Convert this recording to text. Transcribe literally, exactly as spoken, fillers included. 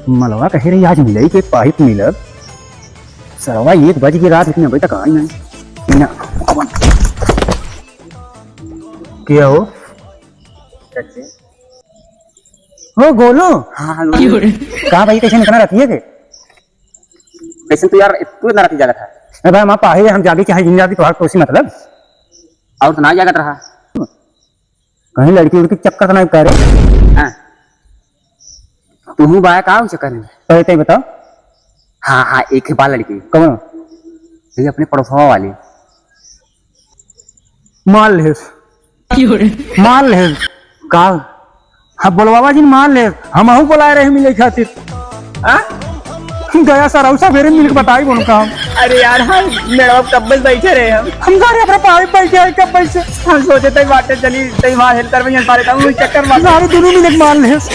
मलवा कहे रही आज मिलई के पाइप मिलल। सरवा एक बज के रात इतने बजे तक आई नहीं। ना। क्या हो? हो गोलू? हाँ, हाँ, गोलू। कहाँ भाई, कैसे निकलना रहती है के? कैसे तू यार, तू इतना राती जागत है? अरे भाई, हम पाहे हम जागे चाहे जिन जागे, तोहार कोसी मतलब। और तो ना जागत रहा। कहीं लड़की उड़की चक्कर तो नहीं करे? हाँ। तुहू बाय का हो चक्कर में? अरे तैं बताओ। हाँ, हाँ, एक ही बा लड़की। कौन? ये अपने पड़ोसवा वाली। मार लेस। मार लेस। का? हाँ, बोलवावा जी ने मार लेस। हमहू बोलाए रहे मिले खातिर। हाँ? गया सर, और सवेरे मिलके बताई बोल काम। अरे यार, हाँ, मेड़वा कब्बे से बैठे रहे हम। हम सारे अपने पाए बैठे हैं कब्बे से। हम सोचे तई बाटे चली, तई वहाँ हेल्पर में सारे काम चक्कर मार। सारे दोनों मिलके मार लेस।